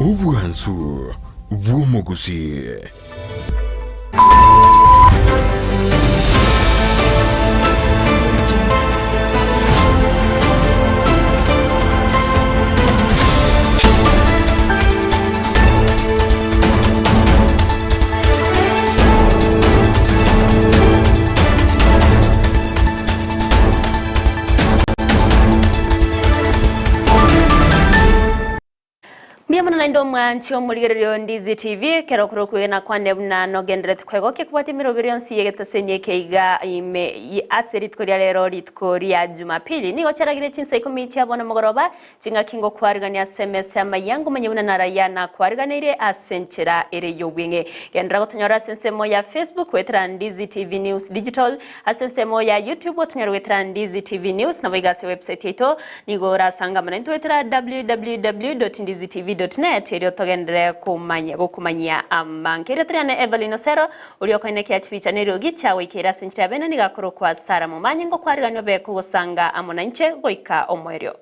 Obwansu bw'omogusii. Mbuya mono naende omwanchi omorigereria o Ndizi TV, ekero okore okwegena kwane buna nogendererete kwegokia kobwatia emeroberi yonsi y'egetaseni eke iga ime ase rituko ria rero rituko ria Jumapili. Nigo chiaragire chinsa ikomi chia bono mogoroba, chingaki ngokwarigania ase emesa y'amayia ngomanye buna narayia nakwariganeire ase enchera ere y'obweng'e. Genderera gotonyora ase ensemo ya Facebook goetera Ndizi TV News Digital, Ase ensemo ya YouTube otonyore goetera Ndizi TV News naboigo ase website yaito nigo orasangamane intwe goetera www.ndizitv.net erio togenderere komanya gokomanyia amange. Erieta riane Evelyn Osero oria okoinekia chibicha na eriogi chiagoikeire ase enchera ya bene nigo akorokwa Sarah Momanyi ngokwarigania obe kogosanga amo nainche goika omoerio.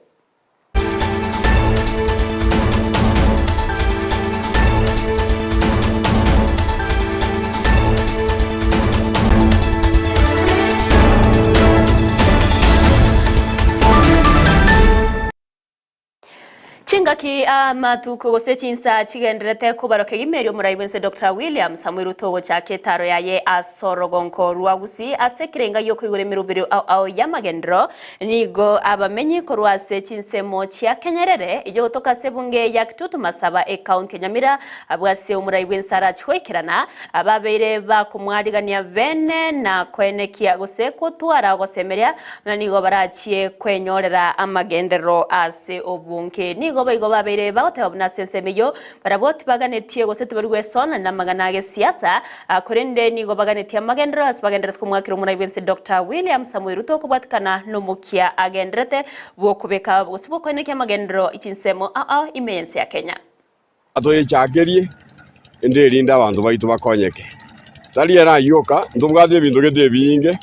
Chingaki amatuko gose chinsa chigendererete kobarwa kegima erio omorai bwense Doctor William Samoei Ruto ogochaka etaro yaye ase orogonko rwa Gusii ase ekerenga giokoigora emeroberi ao ao y'amagenderero Nigo abamenyi korwa ase chinsemo chia Kenyerere, eyio gotoka ase ebunge ya Kitutu Masaba, ekaunti ya Nyamira, abwo ase omorai bw'ense arache goikerana, ababeire bakomwarigania bene na koenekia gose gotwara ogosemeria buna nigo barachie kwenyorera amagenderero ase obonge. Nigo boigo babeire bagoteba buna ase ensemo eyio Barabwo tibaganetie gose tibari gwesonania namang'ana a gesiasa, korende nigo baganetie amagenderero ase bagendererete komwakera omorai bw'ense Doctor William Samoei Ruto okobwatikana nomokia agendererete bw'okobeka gose bw'okoenekia amagenderero chinsemo ao ao ime y'ense ya Kenya. Toyechakerie ende erinde abanto baito bakonyeke. Tari ere ayio oka, ntobwate ebinto gete ebinge,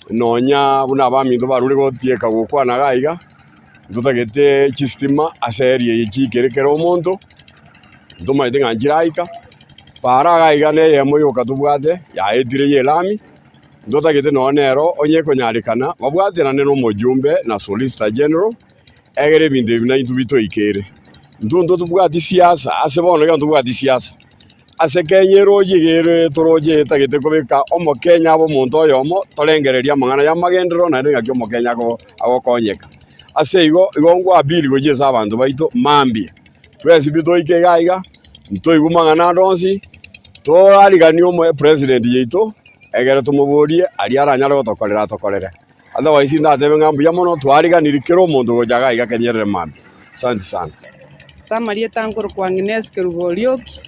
nonya buna abaminto barure gotieka gokwana iga iga. Ntotagete chistima ase area eye chiikere kera omonto, ntomanyete ng'a nchiraika, para iga iga na eyemo yoka tobwate yaetire ya elami, ntotagete nonye nero onye ekonyarekana babwaterane na omojumbe na solicitor general, egere ebinto ebi naintwe bitoikere. Intwe ntotobwati siasa ase bono iga ntobwati siasa, ase Kenya eroche iga ere toroche etagete kobeka omokenya abe omonto oyomo, torengererie amang'ana y'amagenderero naende ng'aki omokenya agokonyeka. Ase igo, igo nkwa appeal gochia ase abanto baito mambia, twensi pi toike iga iga, ntoigwe mang'ana ande onsi, torariganie omo president yaito, egere tomoborie aria aranyare gotokorera atokorere. Otherwise ndatebe ng'a mbuya mono twariganirie kera omonto gocha iga iga kenyerere mambia. Asanti sana. Ase amarieta nkorokwa Agnes Kerubo Orioki,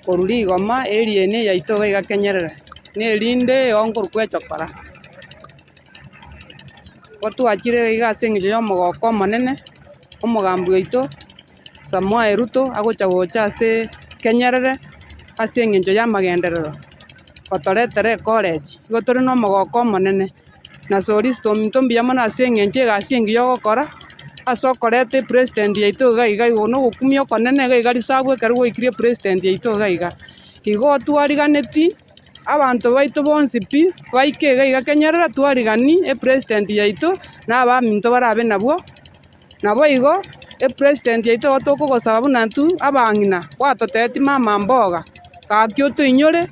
korwa rigoma area eye yaito iga iga Kenyerere, na erinde igo nkorokwa Echokora. Igo twachire iga ase eng'encho ya omogoko omonene, omogambi oito Samoei Ruto agocha gocha ase Kenyerere ase eng'encho ya amagenderero. Gotoretera ecollege, igo tore na omogoko omonene, na Solista ominto mbuya mono ase eng'encho egasi engiya ogokora, ase okoreta epresident yaito iga iga igo na ogokumia okonene iga iga risabu ekero gwaikire epresident yaito iga iga. Igo twariganeti abanto baito bonsi pi, baike iga iga kenyerere twarigani epresident yaito na abaminto barabe nabwo, Naboigo epresident yaito igo tokogosaba buna intwe abang'ina, gwatotebetie mama mboga, gaki otoinyore,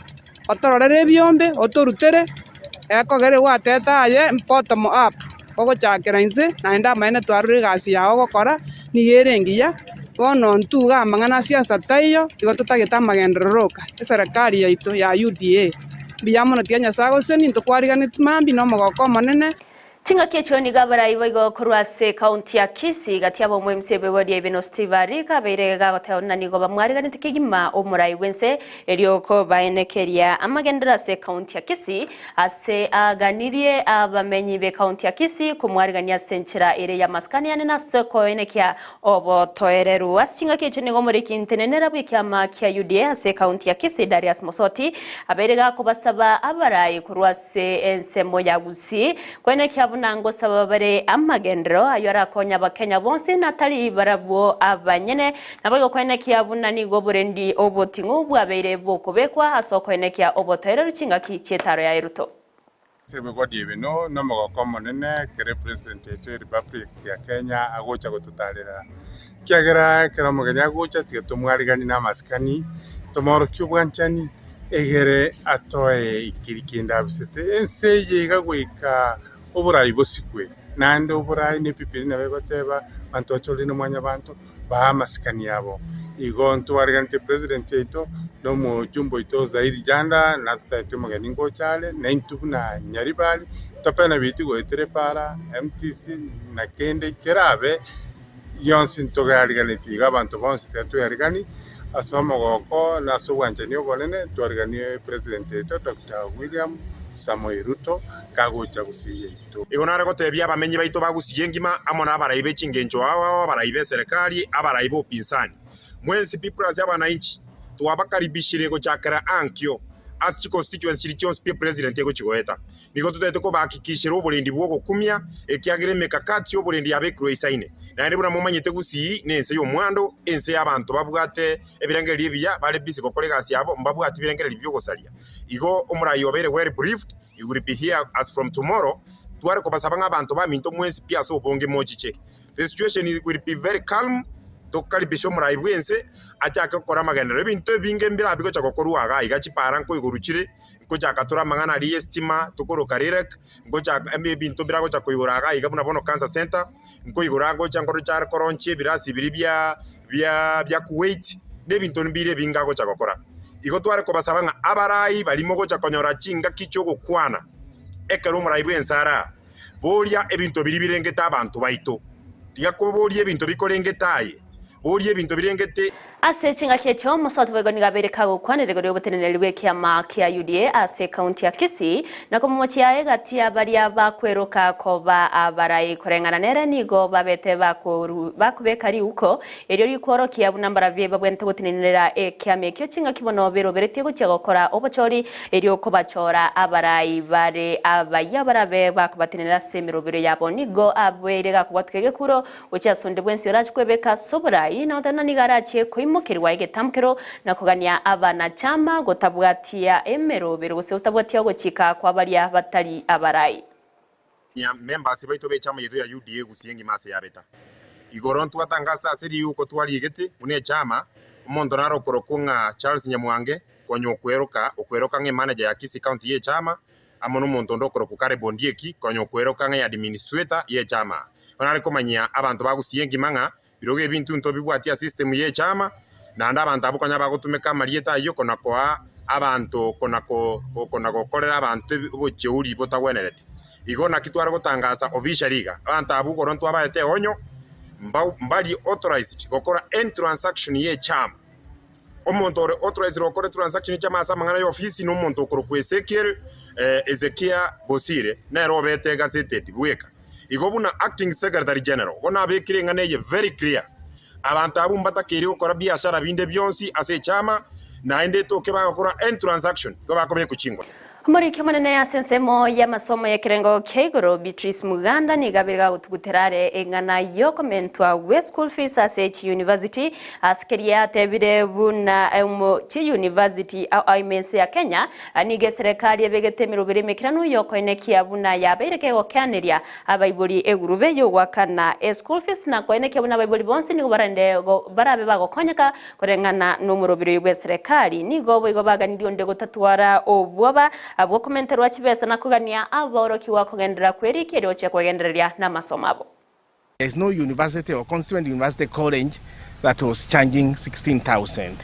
otororere ebiombe, otorutere, ekogera gwatebete aye bottom up, ogochakera inse naende amaene twarorire egasi yago ogokora, nigo ere engiya, bono intwe iga amang'ana a siasa taiyo, igo totagete amagenderero oka, eserekari yaito ya UDA. Mbuya mono tiga Nyasae agosesenie, ntokwariganetie mambia na omogoko omonene. Chingaki echio nigo abarai boigo korwa ase ekaunti ya Kisii gati yabo omoemisia bw'egori ya Ibeno Steve Arika abeire gagoteba buna nigo bamwariganete kegima omorai bw'ense erio kobaenekeria amagenderero ase ekaunti ya Kisii ase aganirie abamenyi b'ekaunti ya Kisii komwarigania ase enchera ere y'amasikani yane na ase koenekia obotoereru. Ase chingaki echio nigo omoriki ntenenera bw'ekiama kia UDA ase ekaunti ya Kisii Darius Mosoti abeire gakobasaba abarai korwa ase ensemo ya Gusii koenekia. buna ngosaba bare amagenderero aywo arakonye Abakenya bonsi na tari barabwo abanyene. Naboigo koenekia buna nigo oborendi oboting'u bwabeire bokobekwa ase okoenekia obotoereru chingaki chi'etaro yaye Ruto. Ase ebigori ebi nomogoko omonene ekero epresident yaito ya Republic ya Kenya agocha gototarera, ekiagera ekero omogeni agocha tiga tomwariganie na amasikani, tomoorokie obwanchani egere atoe keria kende abisete. Ense eye iga goika oborai bosikwe, naende oborai na Ebibilia nabo egoteba abanto bachorire na mwanyabanto baa amasikani abo. Igo ntwariganetie president yaito na omojumbe oito Zairi Janda natotebeti omogeni ngocha are naintwe buna Nyaribari topene biiti goetera epara, MTC na kende kerabe gionsi ntogeariganetie igo abanto bonsi tiga twearigani ase omogoko na ase obwanchani obonene twariganie president oito Doctor William Samoei Ruto kagocha gusii yaito. Igo nare gotebia abamenyi baito ba Gusii engima, amo nabarai be chingencho ao ao, abarai b'eserekari, abarai b'opinzani, mwensi pi plus abanainchi, twabakaribishire gochakera ankio ase chiconstituency chiria chionsi pi epresident egochi goeta. Nigo totagete kobahakikishera oborendi bw'ogokumia, ekiagera emekakati y'oborendi yabekirwe eisaine. Naende buna momanyete Gusii nense y'omwando, ense y'abanto babwate ebirengererio ebiya, bare busy gokora egasi yabo, mbabwati birengererio bi'ogosaria. Igo omorai obeire well briefed, he will be here as from tomorrow, tware kobasaba ng'a abanto baminto mwensi pi ase obonge mochiche. The situation will be very calm, tokaribisha omorai bw'ense achake gokora amagenderero. Ebinto ebinge mbirabi gocha gokorwa iga iga chipara nkoigorwa chire, nkochaka tore amang'ana aria y'estima tokoroka REREC, nkochaka ebinto mbiragocha koigora iga iga buna bono cancer center, nkoigora ngocha nkorocha are koronchia ebirasi biria bia bia bia Kuwait, na ebinto mbire ebinge agocha gokora. Igo tware kobasaba ng'a abarai baria mogocha konyora chingaki chi'ogokwana ekero omorai bw'ense are aa, boria ebinto biria birengete abanto baito. Tiga koboria ebinto bikorengete aye, boria ebinto birengete. Ase chingaki echio, omosubati boigo nigo abeire kagokwanera igoro y'oboteneneri bw'ekiama kia UDA ase ekaunti ya Kisii, na komomochia egati ya baria bakweroka koba abarai. Koreng'ana nere nigo babete bakobeka riuko erio rikworokia buna mbarabwo babwenerete gotenenera ekiama ekio chingaki bono beroberetie gochia gokora obochori erio kobachora abarai bare abayia barabe bakobatenenera ase emerobero yabo. Nigo abeire gakobwatuka egekuro Gochia ase onde bwensi orache kwebeka ase oborai, na otari nigo arache koimokerigwa egetamkero na kogania abanachama gotabwatia emerobero gose gotabwatia ogochika kwa baria batari abarai. Members baito b'echama yaito ya UDA gusii engima ase yabeta. Igoro ntwatangasa ase riuko twariegete buna echama, omonto nare okorokwo ng'a Charles Nyamwange konya okweroka okweroka ng'a emanager ya Kisii County y'echama, amo nomonto onde okorokwa Caleb Ondieki, konya okweroka ng'a eadministrator y'echama. Bono are komanyia abanto ba Gusii engima ng'a birogo ebinto ntobibwatie ase system y'echama, naende abanto abwo konya bagotumeka amarieta ayio kona koa abanto kona ko kona gokorera abanto obocheuri botagwenereti. Igo naki tware gotangasa officially iga, abanto abwo igoro ntwabaete eonyo, mbau mbari authorized gokora any transaction y'echama. Omonto ore authorized gokora etransaction chiama ase amang'ana y'ofisi nomonto okorokwa Ezekiel, Ezekia Bosire, nere obete gazetted bweka. Igo buna acting secretary general, bono abekire eng'ana eye very clear. Abanto abwo mbatakeire gokora biashara binde bionsi ase echama, naende etoke bagokora any transaction, igo bakobekwa chingoro. Omoriki omonene ase ensemo y'amasomo y'ekerengo kia igoro Beatrice Muganda nigo abeire gagotugutera are eng'ana y'okomentwa gwe school fees ase chiuniversity ase keria atebire buna chiuniversity ao ao ime ense ya Kenya nigo eserekari ebegete emeroberi emekeranu y'okoenekia buna yabeire kegokeaneria abaibori egurube y'ogoakana eschool fees na koenekia buna abaibori bonsi nigo barende barabe bagokonyeka Koreng'ana nomorobiri bw'eserekari, nigo boigo baganirie onde gotatwara obwoba bw'okomenterwa chibesa na kogania aborokigwa kogenderera kw'eriki erio gochia kwegendereria namasomo abo. There is no university or constituent university college that was charging 16,000.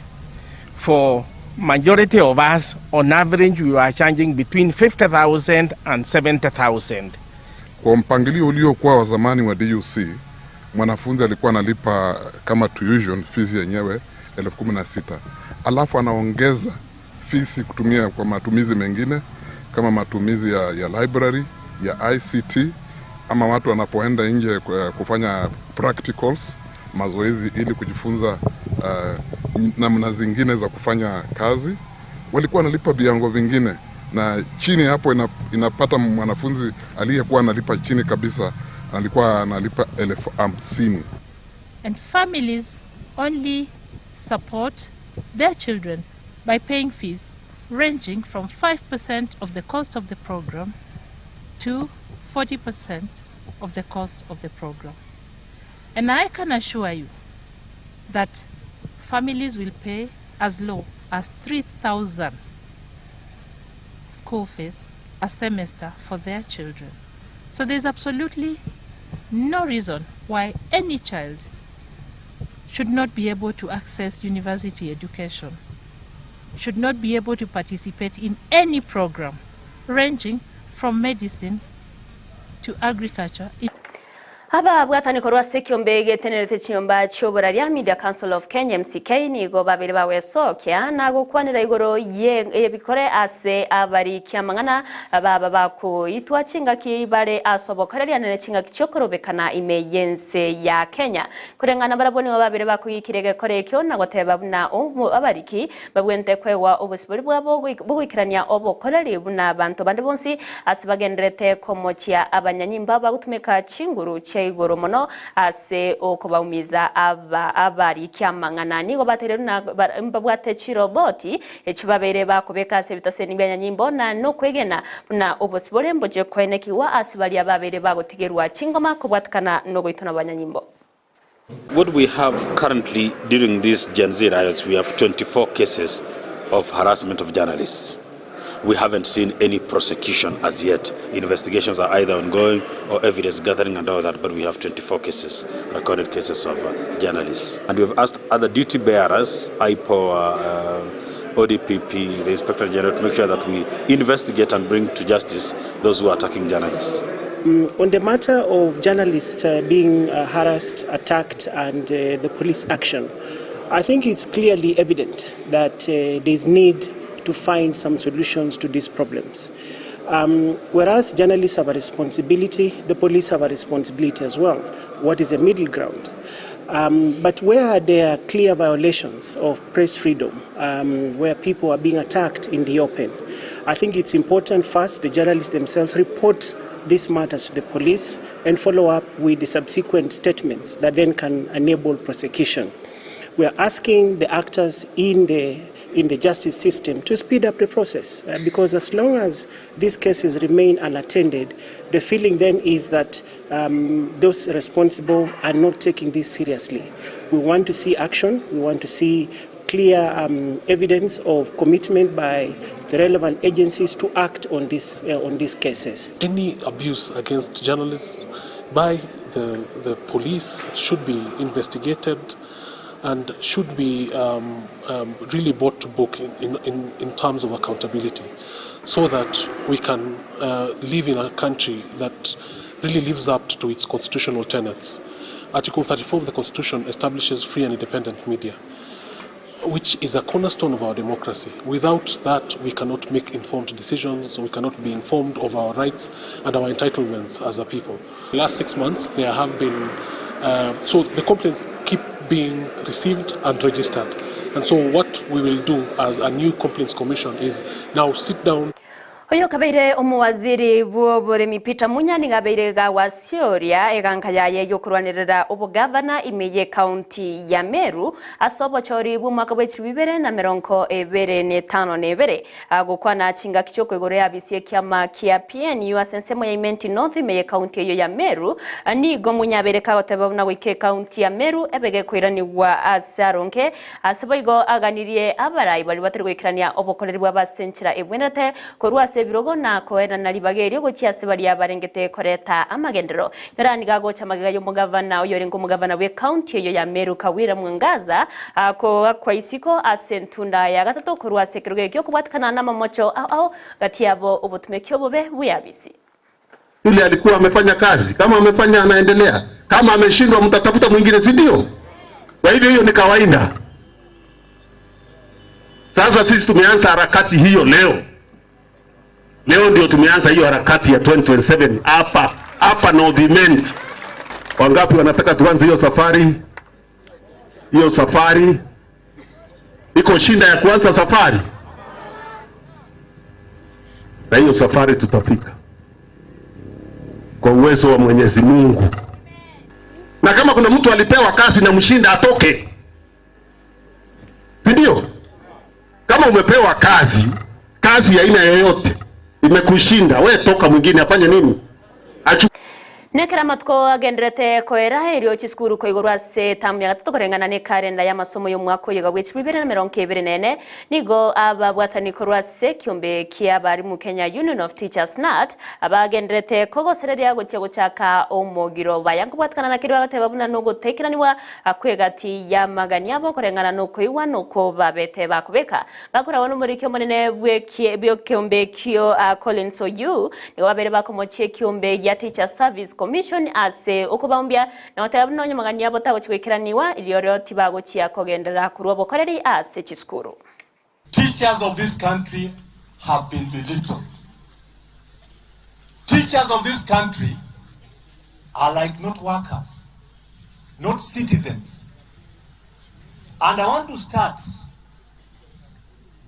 For majority of us, on average we were charging between 50,000 and 70,000. Kwa mpangilio uliokuwa wa zamani wa DUC, mwanafunzi alikuwa analipa kama tuition fees yenyewe 16,000 alafu anaongeza fees kutumia kwa matumizi mengine kama matumizi ya library, ya ICT ama watu wanapoenda nje kufanya practicals, mazoezi ili kujifunza namna zingine za kufanya kazi, walikuwa wanalipa viwango vingine. na chini hapo inapata mwanafunzi aliyekuwa analipa chini kabisa alikuwa analipa 50,000. And families only support their children by paying fees ranging from 5% of the cost of the program to 40% of the cost of the program. And I can assure you that families will pay as low as 3,000 school fees a semester for their children. So there's absolutely no reason why any child should not be able to access university education, should not be able to participate in any program ranging from medicine to agriculture. Ababwatani korwa ase ekiombe getenerete chinyomba chioboraria Media Council of Kenya MCK nigo babere bawesokia na gokwanera igoro ye ebikore ase abariki amang'ana baba bakoitwa chingaki bare ase obokoreria nere chingaki chiokorobekana ime yense ya Kenya koreng'ana barabwo nigo babere bakogikire egekore ekio na goteba buna abariki babwente kwewa obosibori bwabo bogoikerania obokoreri buna abanto bande bonsi ase bagenderete komochia abanyanyimba bagotumeka chinguru chia igoro mono ase okobaumiza aba abariki amang'ana nigo batereru na mbabwate chiroboti echibabeire bakobeka ase ebitaseni bya nyanyimbo na nokwegena buna obosibore mboche koenekiwa ase baria babeire bagotigerwa chingoma kobwatikana nogoitona banyanyimbo. What we have currently during these Gen Z riots, we have 24 cases of harassment of journalists. We haven't seen any prosecution as yet. Investigations are either ongoing or evidence gathering and all that, but we have 24 cases, recorded cases of journalists. And we've asked other duty bearers, IPOA, ODPP, the Inspector General, to make sure that we investigate and bring to justice those who are attacking journalists. On the matter of journalists being harassed, attacked, and the police action, I think it's clearly evident that there is need to find some solutions to these problems. Whereas journalists have a responsibility, the police have a responsibility as well. What is the middle ground? But where there are clear violations of press freedom, where people are being attacked in the open, I think it's important first the journalists themselves report these matters to the police and follow up with the subsequent statements that then can enable prosecution. We are asking the actors in the justice system to speed up the process because as long as these cases remain unattended, the feeling then is that those responsible are not taking this seriously. We want to see action, we want to see clear evidence of commitment by the relevant agencies to act on these cases. Any abuse against journalists by the police should be investigated and should be really brought to book in terms of accountability so that we can live in a country that really lives up to its constitutional tenets. Article 34 of the Constitution establishes free and independent media, which is a cornerstone of our democracy. Without that, we cannot make informed decisions, we cannot be informed of our rights and our entitlements as a people. The last 6 months, there have been, so the complaints keep being received and registered. And so what we will do as a new complaints commission is now sit down. Oyo kabeire omuwaziri bw'oboremi Peter Munya nigabeire gawasioria eganka yaye yokurwanirira obogavana ime ye county ya Meru ase obochori bw'omwaka bwa 2025 agokwana chingaki chiokoigoro yabisi ekiama kia PNU ase ensemo ya Imenti North ime ye county eyo ya Meru. Nigo Munya abere kagoteba buna goika county ya Meru ebege koiranigwa ase aronke ase boigo aganirie abarai bari batari goikerania obokoreri bwa basenchera ebwenete korwa ase ebirogo na koerana ribaga erio gochia ase baria barengete koreta amagendero yorani gagocha magega y'omugavana oyo orenga omugavana bwe county eyo ya Meru Kawira Mwangaza ako kwa isiko ase entunda ya gatatu korwa ase ekerogo ekio okobwatikana na amamocho ao ao gati yabo obotumeki obobe buyabisi. Yule alikuwa amefanya kazi, kama amefanya anaendelea, kama ameshindwa mtatafuta mwingine, si ndio? Kwa hivyo hiyo ni kawaida. Sasa sisi tumeanza harakati hiyo leo. Leo ndio tumeanza hiyo harakati ya 2027 hapa hapa North Imenti. Wangapi wanataka tuanze hiyo safari? Hiyo safari iko shinda ya kuanza safari. Na hiyo safari tutafika kwa uwezo wa Mwenyezi Mungu. Na kama kuna mtu alipewa kazi na mshinda atoke, si ndio? Kama umepewa kazi, kazi ya aina yoyote imekushinda, we toka, mwingine afanye nini? Achu Nekero amatuko agenderete koera erio chisukuru koigorwa ase etamu ya gatato koreng'ana ne ekarenda y'amasomo y'omwaka oyoga bwe chilifu ibere na emerongo ebere na ene, nigo ababwatani korwa ase ekiombe ki'abarimu Kenya Union of Teachers, KNUT, abagenderete kogosereria gochia gochaka omogiro baya nkobwatekana na keria bagateba buna nogotaikeraniwa kw'egati y'amagani abo koreng'ana nokoigwana okwo babete bakobeka Bakoragwa nomoriki omonene bw'ekeombe ekio Collins Oyuu, nigo babere bakomochia ekeombe gia Teachers Service Commission ase okobaombia na goteba buna onye amagani abo tagochia goikeraniwa, rirorio tibagochia kogenderera korwa obokoreri ase chisukuru. Teachers of this country have been belittled. Teachers of this country are like not workers, not citizens. And I want to start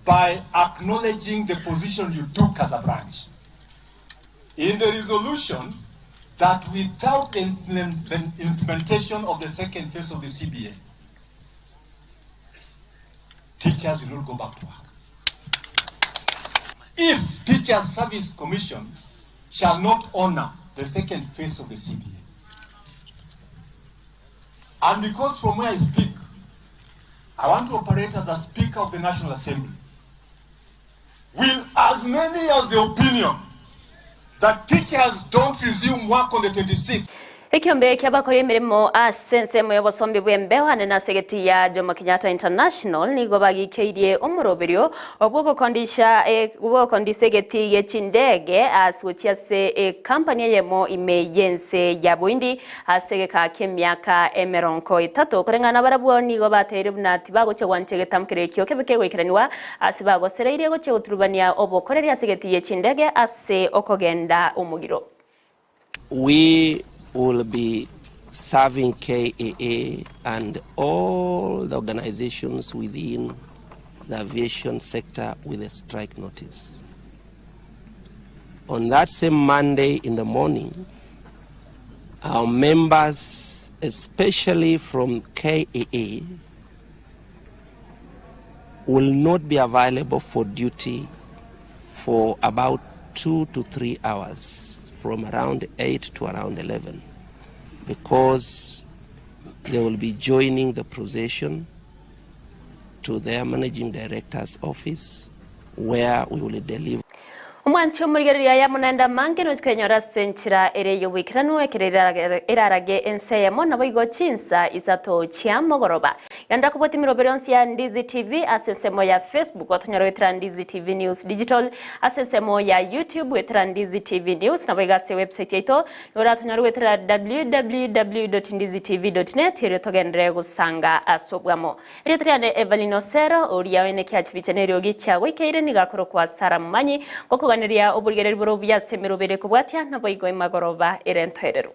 by acknowledging the position you took as a branch in the resolution that without the implementation of the second phase of the CBA, teachers will not go back to work. If Teachers Service Commission shall not honor the second phase of the CBA, and because from where I speak, I want to operate as a Speaker of the National Assembly, will as many as the opinion that teachers don't resume work on the 26th. Ekiombe ki'abakori emeremo ase ensemo y'obosombi bw'embeo ande nase egeti ya Jomo Kenyatta International nigo bagikeirie omoroberio bw'ogokondisha bw'ogokondisa egeti gie chindege ase gochia ase ekampani eyemo ime y'ense ya Bohindi Ase egeka ki'emiaka emerongo etato, koreng'ana nabarabwo nigo bateire buna tibagochia gwancha egetamkero ekio kebe kegoikeranigwa, ase bagosereirie gochia goturubania obokoreri ase egeti ye chindege ase okogenda omogiro. We will be serving KAA and all the organizations within the aviation sector with a strike notice. On that same Monday in the morning, our members, especially from KAA, will not be available for duty for about 2 to 3 hours, from around 8 to around 11, because they will be joining the procession to their managing director's office where we will deliver. Omwanchi omorigereria aya naende amange nochi koyenyora ase enchera ere y'oboikeranu ekero erarage ense eyemo naboigo chinsa isato chia mogoroba. Genda kobwatia emeroberi yonsi ya Ndizi TV ase ensemo ya Facebook otonyore goetera Ndizi TV News Digital, ase ensemo ya YouTube goetera Ndizi TV News naboigo ase ewebsite yaito Nigo oratonyore goetera www.ndizitv.net erio togenderere gosanga ase obwamo. Erieta riane Evelyn Osero, oria oine kiachibiche neriogi chiagoikeire nigo akorokwa Sarah Momanyi, ngokoganeria oborigereria bore obuya ase emeroberi ekobwatia naboigo emagoroba ere entoereru.